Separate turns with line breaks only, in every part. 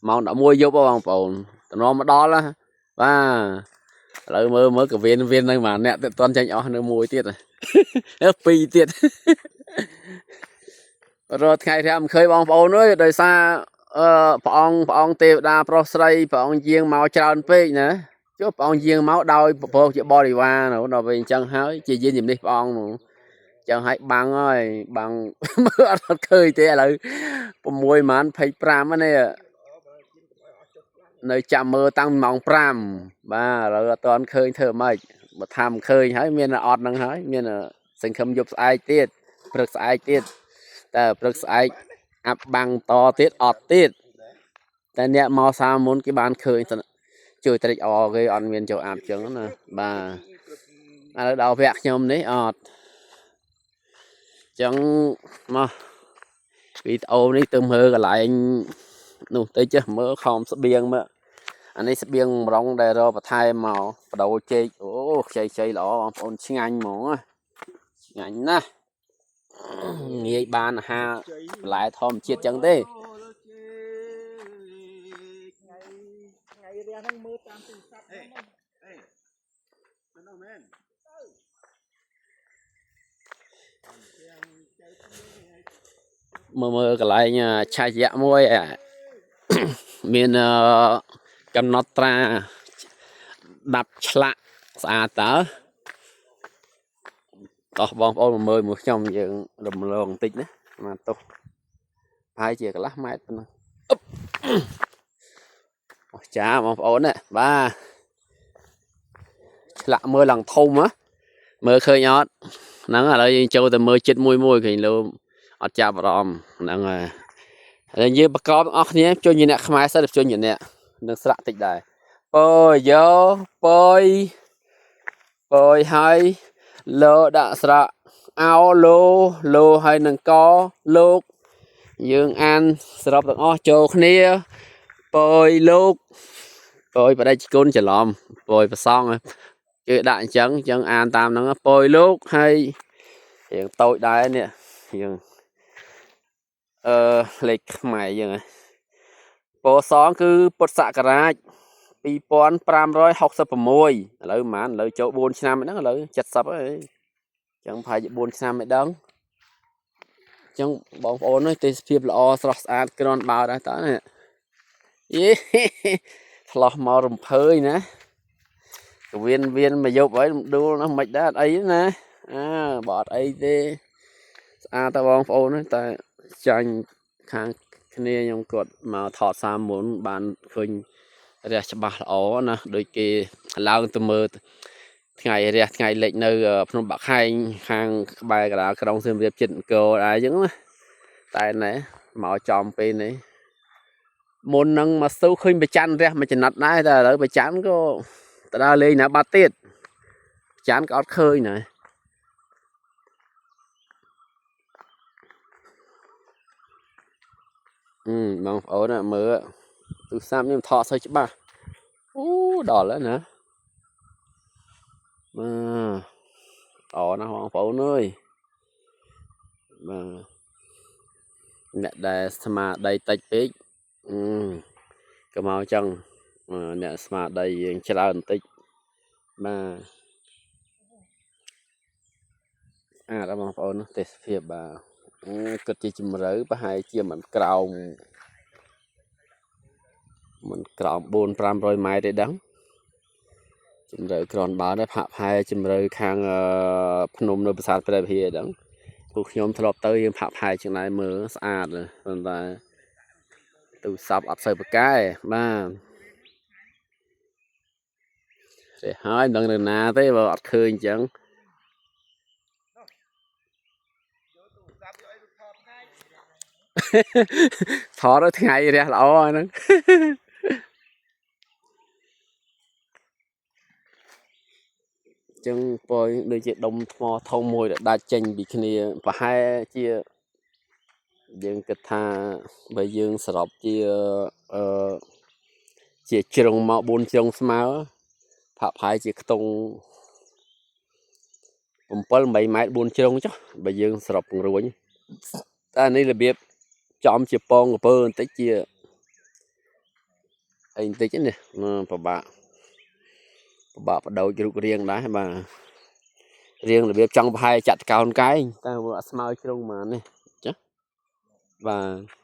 ម៉ោង11យប់បងប្អូនតំណមកដល់ណាបាទឥឡូវមើលមើលកវៀនវៀនហ្នឹងបាទអ្នកតន់ចេញអស់នៅមួយទៀតពីរទៀតរាល់ថ្ងៃរះមិនឃើញបងប្អូនអើយដោយសារអឺព្រះអង្គព្រះអង្គទេវតាប្រុសស្រីព្រះអង្គយាងមកច្រើនពេកណាចុះព្រះអង្គយាងមកដោយប្រពជាបរិវារដល់ពេលអញ្ចឹងហើយជាយានជំនិះព្រះអង្គហ្មងចឹងហើយបាំងហើយបាំងមើលអត់ឃើញទេឥឡូវ6ម៉ាន25នេះនៅចាំមើលតាំងម៉ោង5បាទឥឡូវអត់ទាន់ឃើញធ្វើម៉េចបើថាមិនឃើញហើយមានអត់ហ្នឹងហើយមានសង្ឃឹមយប់ស្អែកទៀតព្រឹកស្អែកទៀតតែព្រឹកស្អែកអាប់បាំងតទៀតអត់ទៀតតែអ្នកមកសាមុនគេបានឃើញជួយត្រេកអរគេអត់មានចូលអាប់ចឹងណាបាទឥឡូវដល់វគ្គខ្ញុំនេះអត់ចឹងមកវីដេអូនេះទៅមើលកន្លែងនោះតិចចេះមើលខំស្បៀងមើលអានេះស្បៀងម្រុងដែលរកបន្ថែមមកបដូរចេកអូខ្ចីខ្ចីល្អបងប្អូនឆ្ងាញ់ហ្មងឆ្ងាញ់ណាស់ងាយបានអាហារបន្លែធម្មជាតិចឹងទេ
ថ្ងៃរះហ្នឹងមើលតាមទូរស័ព្ទហ្នឹង
អេទៅនោះមែន
មើលមើលកន្លែងឆាយៈមួយមានកំណត់ត្រាដាប់ឆ្លាក់ស្អាតតើតោះបងប្អូនមកមើលមួយខ្ញុំយើងរំលងបន្តិចណាមកទោះប្រហែលជាកន្លះម៉ែត្រប៉ុណ្ណឹងអស្ចារ្យបងប្អូនណាបាទឆ្លាក់មើលឡើងធំហ៎មើលឃើញអត់ហ្នឹងឥឡូវយើងចូលទៅមើលចិត្តមួយមួយឃើញលោអត់ចាប់អារម្មណ៍ហ្នឹងហើយហើយយើងប្រកបអស់គ្នាជួយជាអ្នកខ្មែរសិតជួយជាអ្នកនឹងស្រាក់តិចដែរពយយោពយពយហើយលោដាក់ស្រៈអោលោលោហើយនឹងកលោកយើងអានសរុបទាំងអស់ចូលគ្នាពយលោកពយបដិជគុណច្រឡំពយប្រសងគេដាក់អញ្ចឹងអញ្ចឹងអានតាមហ្នឹងពយលោកហើយរៀងតូចដែរនេះរៀងអឺលេខខ្មែរយើងហ៎ពសងគឺពុទ្ធសករាជ2566ឥឡូវប្រហែលឥឡូវចូល4ឆ្នាំហ្នឹងឥឡូវ70ហើយអញ្ចឹងប្រហែលជា4ឆ្នាំមិនដឹងអញ្ចឹងបងប្អូននេះទេសភាពល្អស្រស់ស្អាតគ្រាន់បើដែរតើនេះយេឆ្លោះមករំភើយណាកវៀនវៀនមកយប់ហើយរំដួលណាមិនដែរអត់អីណាអើបើអត់អីទេស្អាតតើបងប្អូនតែចាញ់ខាងគ្នាខ្ញុំគាត់មកថតសាមុនបានឃើញរះច្បាស់ល្អណាដូចគេឡើងទៅមើលថ្ងៃរះថ្ងៃលិចនៅភ្នំបាក់ខែងខាងក្បែរកណ្ដាលក្រុងសៀមរាបចិត្តអង្គរដែរអញ្ចឹងណាតែណែមកចំពេលនេះមុននឹងមកស្ទុះឃើញប្រច័នរះមួយចំណិតដែរតែឥឡូវប្រច័នក៏ទៅដើរលេងណាបាត់ទៀតប្រច័នក៏អត់ឃើញដែរបងប្អូនមើលទូរស័ព្ទខ្ញុំថតសូវច្បាស់អូដល់ហើយណាបាទអណាស់បងប្អូនអើយបាទអ្នកដែលស្មារតីតិចពេកក៏មកចឹងអ្នកស្មារតីយើងច្រើនបន្តិចបាទស្អាតបងប្អូនទេសភាពបាទគិតជាជំរឿប្រហែលជាមិនក្រោមមិនក្រោម4 500ម៉ែត្រទេដឹងជំរឿក្រនបើដែរផាក់ផែជំរឿខាងភ្នំនៅប្រាសាទព្រះវិហារដឹងពួកខ្ញុំធ្លាប់ទៅយើងផាក់ផែជាងដែរមើលស្អាតប៉ុន្តែទូរស័ព្ទអត់សូវប្រកែបាទទេហើយមិនដឹងនៅណាទេបើអត់ឃើញអញ្ចឹងថតទៅថ្ងៃរះល្អហ្នឹងចឹងពយដូចជាដុំថ្មធំមួយដែលដាច់ចេញពីគ្នាប្រហែលជាយើងគិតថាបើយើងសរុបជាអឺជាជ្រុងមក4ជ្រុងស្មើផាក់ផាយជាខ្ទង់7 8ម៉ែត្រ4ជ្រុងចុះបើយើងសរុបពង្រួញតែនេះរបៀបចំជាពងកពើបន្តិចជា អីបន្តិចនេះពិបាកពិបាកបដោចរូបរាងដែរបាទរាងរបៀបចង់ប្រហែលចាក់តកោនកែងតែវាអត់ស្មើជ្រុងហ្មងនេះចាបាទ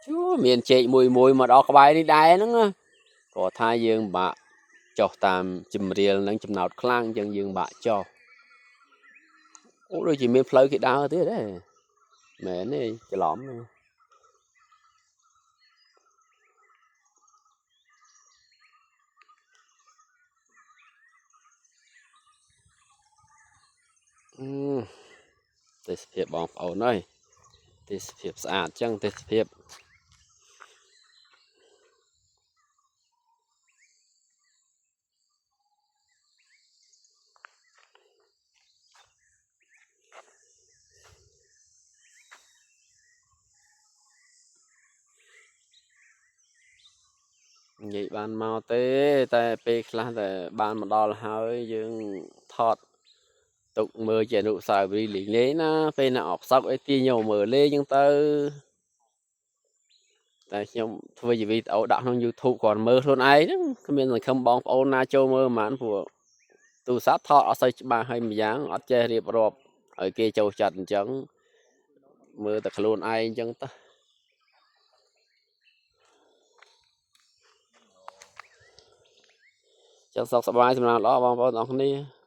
ជួមានជែកមួយមួយមកដល់ក្បែរនេះដែរហ្នឹងគាត់ថាយើងបាក់ចុះតាមជំរាលនឹងចំណោតខ្លាំងអញ្ចឹងយើងបាក់ចុះអូដូចជាមានផ្លូវគេដើរទៀតទេមែនទេច្រឡំអឺទេសភាពបងប្អូនអើយទេសភាពស្អាតអញ្ចឹងទេសភាពនិយាយបានមកទេតែពេលខ្លះតែបានមកដល់ហើយយើងថតទុកមើលជាអនុស្សាវរីយ៍លេងលេងណាពេលណាអបសក់អីទាញយកមើលលេងអញ្ចឹងទៅតែខ្ញុំធ្វើជាវីដេអូដាក់ក្នុង YouTube គ្រាន់មើលខ្លួនឯងហ្នឹងគ្មានសង្ឃឹមបងប្អូនណាចូលមើលហ្មងព្រោះទូរស័ព្ទថតអត់សូវច្បាស់ហើយម្យ៉ាងអត់ចេះរៀបរាប់ឲ្យគេចូលចិត្តអញ្ចឹងមើលតែខ្លួនឯងអញ្ចឹងទៅចឹងសុខសប្បាយសម្រាប់ល្អបងប្អូនទាំងអស់គ្នា។